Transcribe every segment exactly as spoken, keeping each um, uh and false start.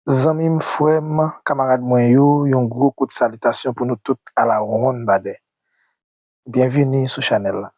Zanmi m, frè m, kamarad mwen yo, yon gwo kout salitasyon pou nou tout alawonnbadè. Byenvini sou chanèl la.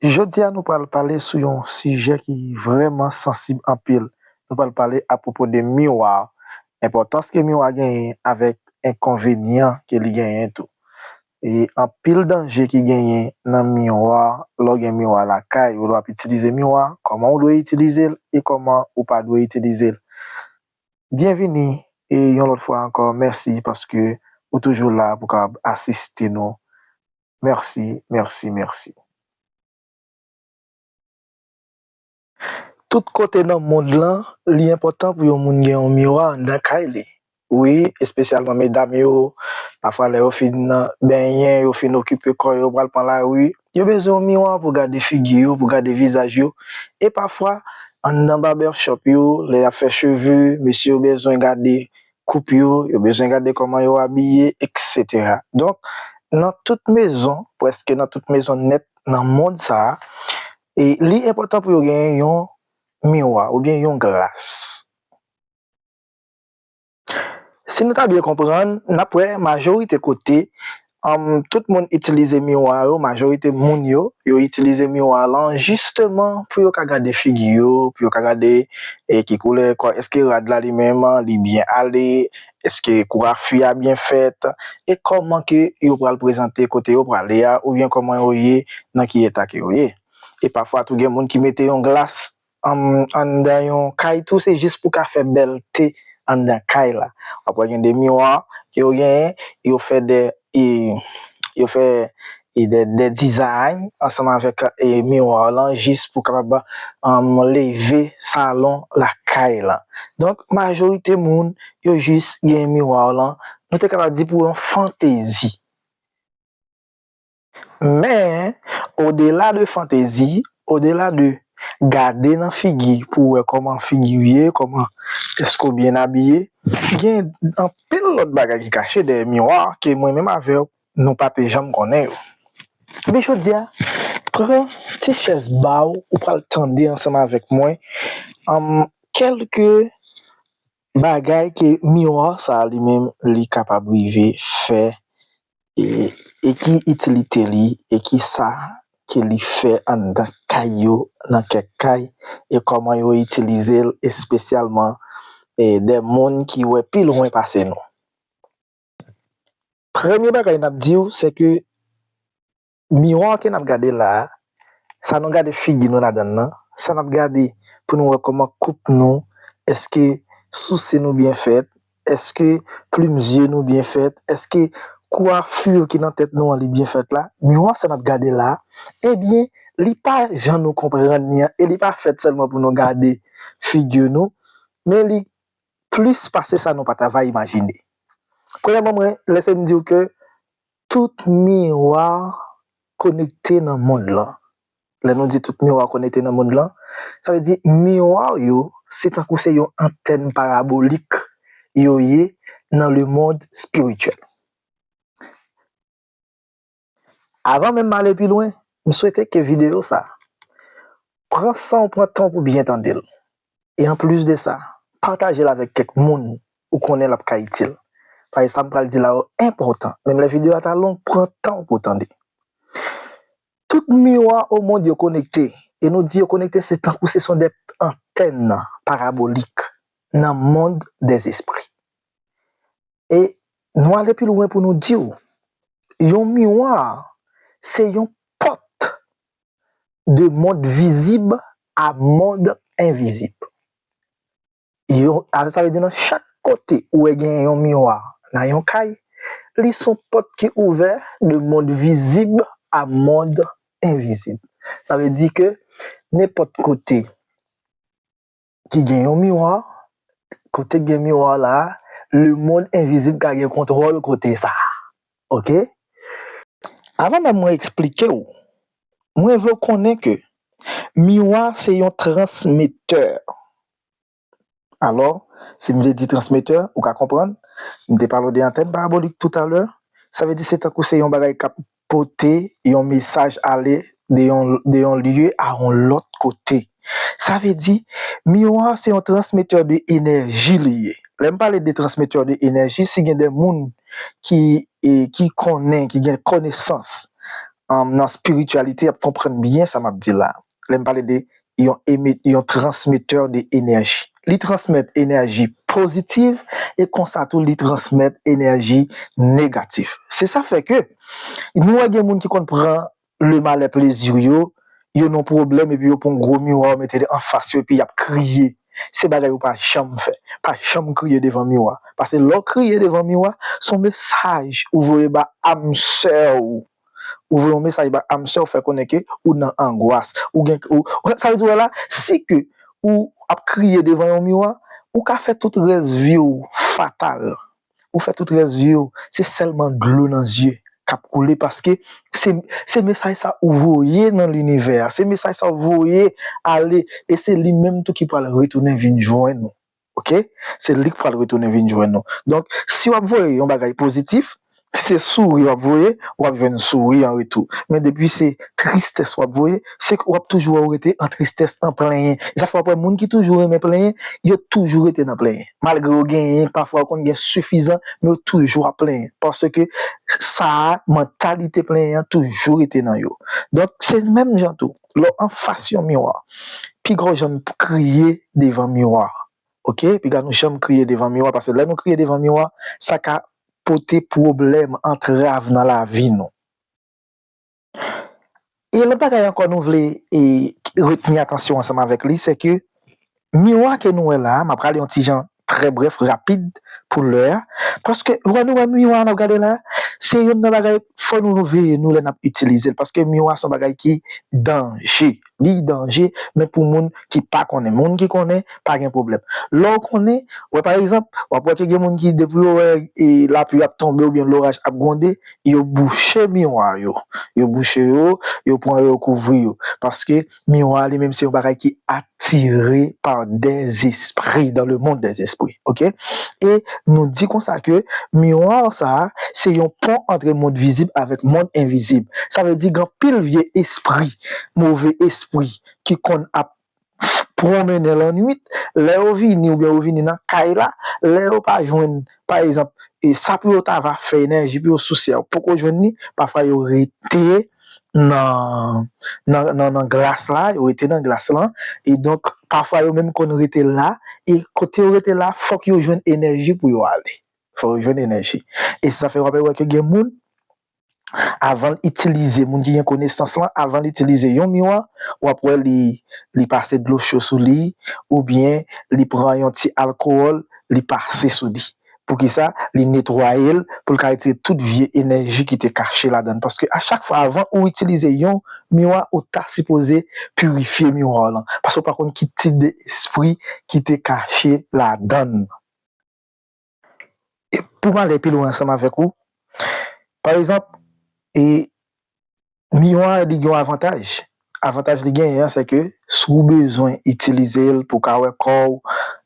Jodi a, nou pral pale sou yon sijè ki vrèman sansib anpil. Nou pral pale apwopo de miwa, enpòtans ke miwa genyen avèk enkonvenyan ke li genyen tou. E anpil danje ki genyen nan miwa, lè w gen miwa lakay ou, lè w ap itilize miwa, kòman w dwe itilize l e kòman ou pa dwe itilize l. Byenvini, e yon lòt fwa ankò, mèsi paske ou toujou la pou w kapab asiste nou. Mèsi, mèsi, mèsi. Tout kote nan mond lan, li enpòtan pou yon moun gen yon miwa anndan kay li. Wi, espesyalman medam yo, pafwa lè yo fin benyen, yo fin okipe kò yo, pral pran lari, yo bezwen yon miwa pou gade figi yo, pou gade vizaj yo. E pafwa, anndan barbershop yo, lè y ap fè cheve, mesye yo bezwen gade koup yo, yo bezwen gade kòman yo abiye, etsetera. Donk, nan tout mezon, prèske nan tout mezon nèt nan mond sa a, e li enpòtan pou yo genyen yon miwa oubyen yon glas. Si nou ta byen konprann, n ap wè majorite kote, um, tout moun itilize miwa yo, majorite moun yo, yo itilize miwa lan jisteman pou yo ka gade figi yo, pou yo ka gade e ki koulè kò, èske rad la li menm, li byen ale, èske kwafi a byen fèt, e kòman ke yo pral prezante kote yo prale a, oubyen kòman yo ye, nan ki eta ke yo ye. E pafwa tou gen moun ki mete yon glas an, anndan yon kay tou, se jis pou ka fè bèlte anndan kay la. W ap wè gen de miwa ke yo genyen, yo fè de, e, yo fè e de, de dizay ansanm avèk e miwa lan jis pou kapab um, leve salon lakay lan. Donk, majorite moun, yo jis gen miwa lan, nou te kapab di pou yon fantezi. Men, odela de fantezi, odela de gade nan figi pou wè kòman figi w ye, kòman èske w byen abiye, gen anpil lòt bagay ki kache dèyè miwa ke mwen menm avè w, nou pa te janm konnen yo. Ebyen, jodi a, pran ti chèz ba w, ou pral tande ansanm avèk mwen, um, kèlke bagay ke miwa sa a li menm li kapab rive fè, e, e ki itilite li, e ki sa ke li fè anndan kay yo, nan kèk kay, e kòman yo itilize l espesyalman, e, de moun ki wè pi lwen pase nou. Premye bagay n ap di w, se ke miwa ke n ap gade la a, sa nou gade figi nou ladan l nan, sa n ap gade pou nou wè kòman koup nou, èske sousi nou byen fèt, èske plim zye nou byen fèt, èske kwafi ki nan tèt nou an li byen fèt la, miwa sa n ap gade la a, ebyen, li pa jan nou konprann li an, e li pa fèt sèlman pou nou gade figi nou, men li plis pase sa nou pa ta va imajine. Premyèman, mwen, lese m di w ke tout miwa konekte nan mond lan. Lè nou di tout miwa konekte nan mond lan, sa vle di miwa yo, se tankou se yon antèn parabolik yo ye nan le monde spirituel. Avan menm m ale pi lwen, m swete ke videyo sa a, pran san w, pran tan w pou byen tande l. E anplis de sa, pataje l avèk kèk moun ou konnen l ap ka itil. Paske sa m pral di la yo enpòtan. Menm lè videyo a ta long, pran tan w pou w tande. Tout miwa o mond yo konekte. E nou di yo konekte, se tankou se son de antèn parabolik nan mond dèzespri. E nou ale pi lwen pou nou di w, yon miwa se yon pòt de mond vizib a mond envizib. Yo, a, sa vle di nan chak kote ou wè gen yon miwa nan yon kay, li se yon pòt ki ouvè de mond vizib a mond envizib. Sa vle di ke nenpòt kote ki gen yon miwa, kote k gen miwa la, lemonn envizib ka gen kontwòl kote sa a. Oke? Avan menm mwen eksplike w, mwen vle w konnen ke miwa se yon transmetè. Alò, si m te di transmetè, ou ka konprann, m te pale w de antèn parabolik toutalè, sa vle di se tankou se yon bagay k ap pote yon mesaj ale de yon, de yon lye a yon lòt kote. Sa vle di, miwa se yon transmetè de enèji li ye. Lè m pale de transmetè de enèji, si gen de moun ki, e, ki konnen, ki gen konesans, um, nan espirityalite, y ap konprann byen sa m ap di la. Lè m pale de yon, emi- yon transmetè de enèji. Li transmèt enèji pozitiv e konsa tou li transmèt enèji negatif. Se sa fè ke nou wè gen moun ki konn pran le malè plezi yo, yo nan pwoblèm epi yo pran gwo miwa yo mete anfas yo epi y ap kriye. Se bagay ou pa janm fè. Pa janm kriye devan miwa. Paske lè w kriye devan miwa, se yon mesaj ou voye ba amsè w. Ou voye yon mesaj ba amsè w, fè konnen ke ou nan angwas. Ou gen, ou, sa vle di w la, si ke ou ap kriye devan yon miwa, ou ka fè tout rès vi w fatal. Ou fè tout rès vi w, se sèlman dlo nan zye k ap koule, paske se, se mesaj sa ou voye nan linivè a, se mesaj sa ou voye ale, e se li menm tou ki pral retounen vin jwenn ou. Oke? Se li k pral retounen vin jwenn ou. Donk, si w ap voye yon bagay pozitif, se souri w ap voye, w ap jwenn souri an retou. Men depi se tristès w ap voye, se w ap toujou wè w rete an tristès, an plenyen. E sa fè w ap wè moun ki toujou renmen plenyen, yo toujou rete nan plenyen. Malgre yo genyen, pafwa yo konn gen sifizan, men yo toujou ap plenyen. Paske sa a, mantalite plenyen an toujou rete nan yo. Donk, se menm jan tou. Lè w anfas yon miwa, piga w janm kriye devan miwa. Oke? Piga nou janm kriye devan miwa, paske lè nou kriye devan miwa, sa ka pote pwoblèm, antrav nan lavi nou. E lòt bagay ankò nou vle, e, retni atansyon ansanm avèk li, se ke miwa ke nou wè la a, m ap rale yon ti jan trè brèf, rapid pou lè a, paske lè nou wè miwa n ap gade la a, se youn nan bagay fò nou veye nou lè n ap itilize l, paske miwa se yon bagay ki danje. Li danje, men pou moun ki pa konnen. Moun ki konnen, pa gen pwoblèm. Lè w konnen, wè pa egzanp, w ap wè ke gen moun ki depi yo wè, e, lapli ap tonbe oubyen loraj ap gwonde, yo bouche miwa yo. Yo bouche yo, yo pran yo kouvri yo. Paske miwa li menm se yon bagay ki atire pa dèzespri, dans le monde des esprits. Oke? E nou di konsa ke miwa sa a, se yon pon antre mond vizib avèk mond envizib. Sa vle di gen anpil vye espri, move espri ki konn ap pwonmennen lannwit, lè yo vini oubyen yo vini nan kay la, lè yo pa jwenn, pa egzanp, e sa pou yo ta va fè enèji pou yo souse a, yo poko jwenn li, pafwa yo rete nan, nan, nan, nan glas la, yo rete nan glas lan, e donk, pafwa yo menm konn rete la, e kote yo rete la, fòk yo jwenn enèji pou yo ale. Fòk yo jwenn enèji. E se sa fè w ap wè ke gen moun, avan l itilize, moun ki gen konesans lan, avan l itilize yon miwa, w ap wè li, li pase dlo cho sou li, oubyen li pran yon ti alkòl, li pase sou li. Poukisa? Li netwaye l pou l ka retire tout vye enèji ki te kache ladan l. Paske a chak fwa, avan ou itilize yon miwa, ou ta sipoze pirifye miwa w lan. Paske ou pa konn ki tip de espri ki te kache ladan l. E pou m ale pi lwen ansanm avèk ou, pa egzanp, e, miwa li gen yon avantaj. Avantaj li genyen an, se ke si w bezwen itilize l pou w ka wè kò w,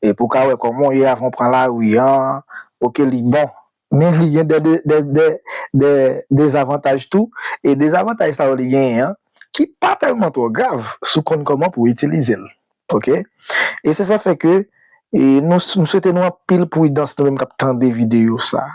e pou w ka wè kòman w ye avan w pran lari an, oke, li bon. Men li gen de, de, de, de, de dezavantaj tou, e dezavantaj sa yo li genyen an, ki pa tèlman twò grav si w konn kòman pou w itilize l. Oke? E se sa fè ke, e nou, m swete nou anpil pridans, nou menm k ap tande videyo sa.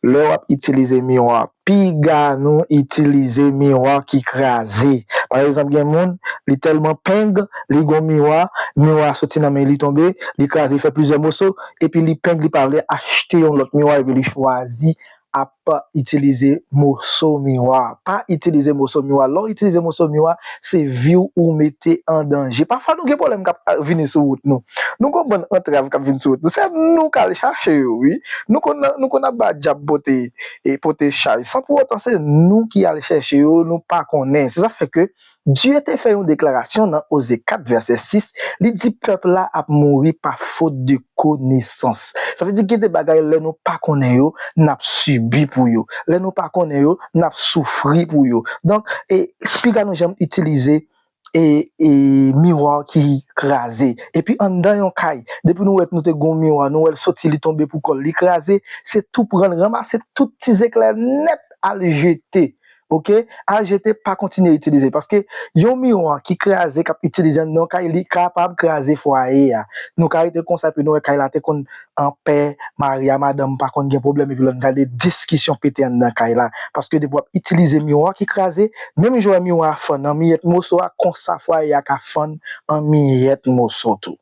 Lè w ap itilize miwa, piga nou itilize miwa ki kraze. Pa egzanp, gen moun, li tèlman peng, li gon miwa, miwa a soti nan men li tonbe, li kraze, li fè plizyè moso, epi li peng, li pa vle achte yon lòt miwa, epi li chwazi ap itilize moso miwa. Pa itilize moso miwa. Lè w itilize moso miwa, se vi w ou mete an danje. Pafwa nou gen pwoblèm k ap vini sou wout nou. Nou gon bann antrav k ap vin sou wout nou. Se nou k al chache yo, wi. Nou konn, nou konn ap ba dyab pote, e pote chay. San pou otan se nou ki al chèche yo, nou pa konnen. Se sa fè ke Dye te fè yon deklarasyon nan Oze kat vèsè sis, li di pèp la ap mouri pa fot de konesans. Sa vle di gen de bagay lè nou pa konnen yo, n ap sibi pou yo. Lè nou pa konnen yo, n ap soufri pou yo. Donk, e, piga nou janm itilize, e, e, miwa ki kraze. Epi anndan yon kay, depi nou wè nou te gon miwa, nou wè l soti, li tonbe pou kò l, li kraze, se tou pran l, ranmase tout ti zeklè nèt, al jete. Ok? A jete, pa kontinye itilize. Paske yon miwa ki kraze, k ap itilize anndan yon kay, li kapab kraze fwaye a. Nou ka rete konsa, epi nou wè kay la te konn anpè, mari a madanm pa konn gen pwoblèm, epi lè n gade diskisyon pete anndan kay la. Paske depi w ap itilize miwa ki kraze, menm jan w wè miwa a fann an miyèt moso a, konsa fwaye a ka fann an miyèt moso tou.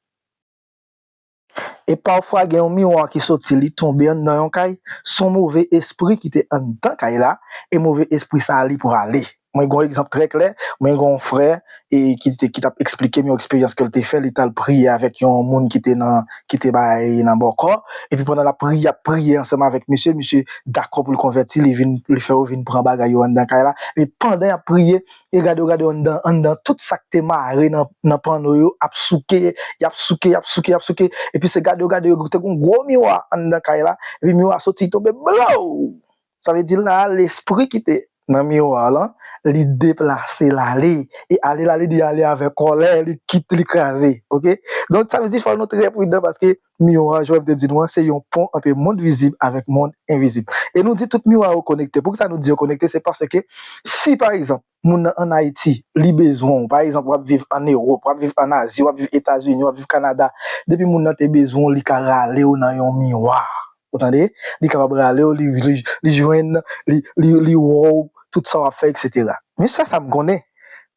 E pafwa gen yon miwa ki soti, li tonbe anndan yon kay, se yon move espri ki te anndan kay la, e move espri sa a li prale. Mwen gen yon egzanp trè klè, mwen gen yon frè e ki te ki t ap eksplike m yon eksperyans ke l te fè, li t al priye avèk yon moun ki te nan ki te bay nan bòkò, epi pandan l ap priye, ap priye ansanm avèk misye, misye dakò pou l konvèti, li vin li fè yo vin pran bagay yo anndan kay la, epi pandan y ap priye, e gade yo gade yo anndan anndan tout sa k te mare nan nan panno yo ap souke, y ap souke, y ap souke, y ap souke. Epi se gade yo gade yo te gen yon gwo miwa anndan kay la. Epi miwa soti tonbe blow! Sa vle di la a lespri ki te nan miwa lan, li deplase l ale. E ale l ale li ale avèk kòlè, li kit li kraze. Ok? Donk sa vle di fò nou trè pridan paske miwa, jan m te di nou an, se yon pon ant mond vizib avèk mond envizib. E nou di tout miwa yo konekte. Poukisa nou di yo konekte? Se paske si pa egzanp moun nan ann Ayiti, li bezwen w, pa egzanp w ap viv ann Ewòp, w ap viv ann Azi, w ap viv Etazini, w ap viv Kanada, depi moun nan te bezwen w, li ka rale w nan yon miwa. Ou tande? Li kapab rale w, li, li, li jwenn, li, li, li wè w, tout sa w ap fè, etsetera. Men sèl sa m konnen,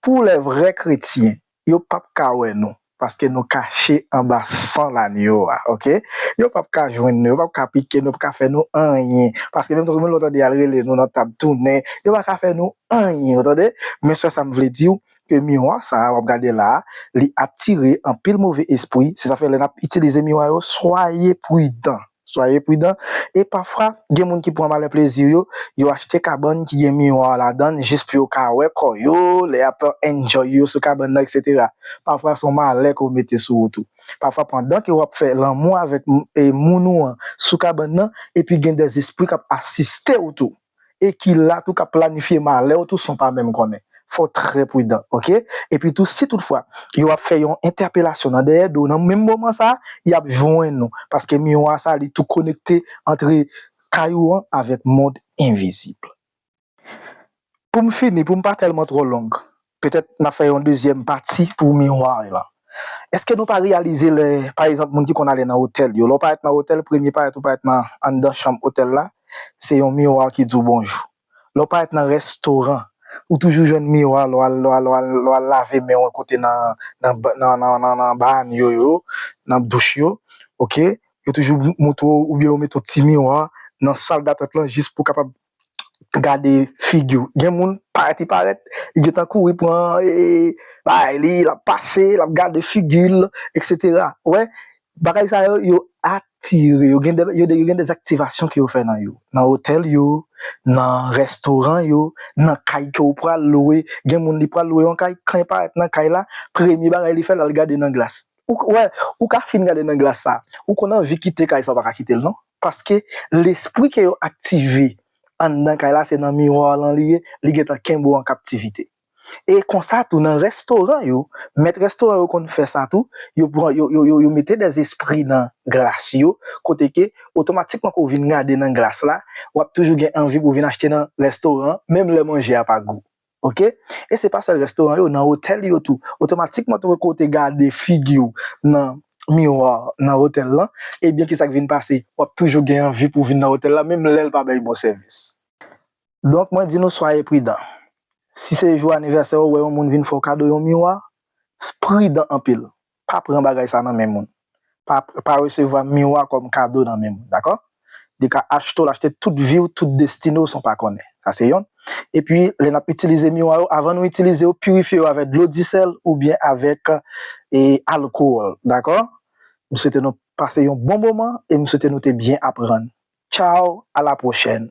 pou lè vrè kretyen, yo p ap ka wè nou, paske nou kache anba san lanyo a, ok? Yo p ap ka jwenn nou, yo p ap ka pike nou, yo p ap ka fè nou anyen, paske menm tankou moun lòt ande al rele nou nan tab tounen, yo pa ka fè nou anyen, ou tande? Men sèl sa m vle di w, ke miwa sa a w ap gade la a, li atire anpil move espri, se sa fè lè n ap itilize miwa yo, soyez prudent. Soyez prudent. E pafwa, gen moun ki pran malè plezi yo, yo achte kabann ki gen miwa ladan l jis pou yo ka wè kò yo, lè y ap enjoy yo sou kabann nan, etsetera. Pafwa, se yon malè ke w mete sou ou tou. Pafwa, pandan ke w ap fè lanmou avèk e, moun ou an sou kabann nan, epi gen dèzespri k ap asiste w tou. E ki la tou k ap planifye malè w tou san w pa menm konnen. Fò w trè pridan, ok? Epi tou, si toutfwa yo ap fè yon entèpelasyon nan dèyè do w, nan menm moman sa a, y ap jwenn ou. Paske miwa sa a, li tou konekte ant kay ou an avèk mond envizib. Pou m fini, pou m pa tèlman twò long, petèt n a fè yon dezyèm pati pou miwa lan. Èske nou pa reyalize lè, pa egzanp, moun ki konn ale nan otèl yo, lè w parèt nan otèl, premye parèt ou parèt nan anndan chanm otèl la, se yon miwa ki di w bonjou. Lè w parèt nan restoran, ou toujou jwenn miwa lè w al, lè w al, lè w al, lè w al lave men w kote nan, nan, nan, nan, nan, nan banyo yo, nan douch yo, ok? Yo toujou montre w oubyen yo mete yon ti miwa nan sal datant lan jis pou kapab gade figi w. Gen moun, parèt li parèt, li gentan kouri pran e, bagay li, l ap pase, l ap gade figi l, etsetera. Ou wè, bagay sa yo, yo atire, yo gen de, yo, de, yo gen de aktivasyon ke yo fè nan yo. Nan otèl yo, nan restoran yo, nan kay ke w pral lwe. Gen moun li pral lwe yon kay, kan l parèt nan kay la, premye bagay li fè, l al gade nan glas. Ou, ou wè, ou ka fin gade nan glas sa, ou konn anvi kite kay sa, ou pa ka kite l non. Paske lespri ke yo aktive anndan kay la, se nan miwa lan li ye, li gentan kenbe w an kaptivite. E konsa tou, nan restoran yo, mèt restoran yo konn fè sa tou, yo pran, yo, yo, yo, yo mete dèzespri nan glas yo, kote ke otomatikman ke w vin gade nan glas la, w ap toujou gen anvi pou w vin achte nan restoran, menm lè manje a pa gou. Ok? E se pa sèl restoran yo, nan otèl yo tou. Otomatikman, tou, kote gade figi w nan miwa nan otèl lan, ebyen, kisa k vin pase? W ap toujou gen anvi pou w vin nan otèl la, menm lè l pa bay bon sèvis. Donk, mwen di nou, soyez prudent. Si se jou anivèsè w, ou wè yon moun vin fè w kado yon miwa, pridan anpil. Pa pran bagay sa nan men moun. Pa, pa resevwa miwa kòm kado nan men moun, dakò? Li ka achte w, l achte tout vi w, tout destine w san w pa konnen. Sa se yonn. Epi, lè n ap itilize miwa yo, avan nou itilize yo, pirifye yo avèk dlo disèl oubyen avèk e, alkòl, dakò? M swete nou pase yon bon moman e m swete nou te byen aprann. Tchaw, a la pwochèn.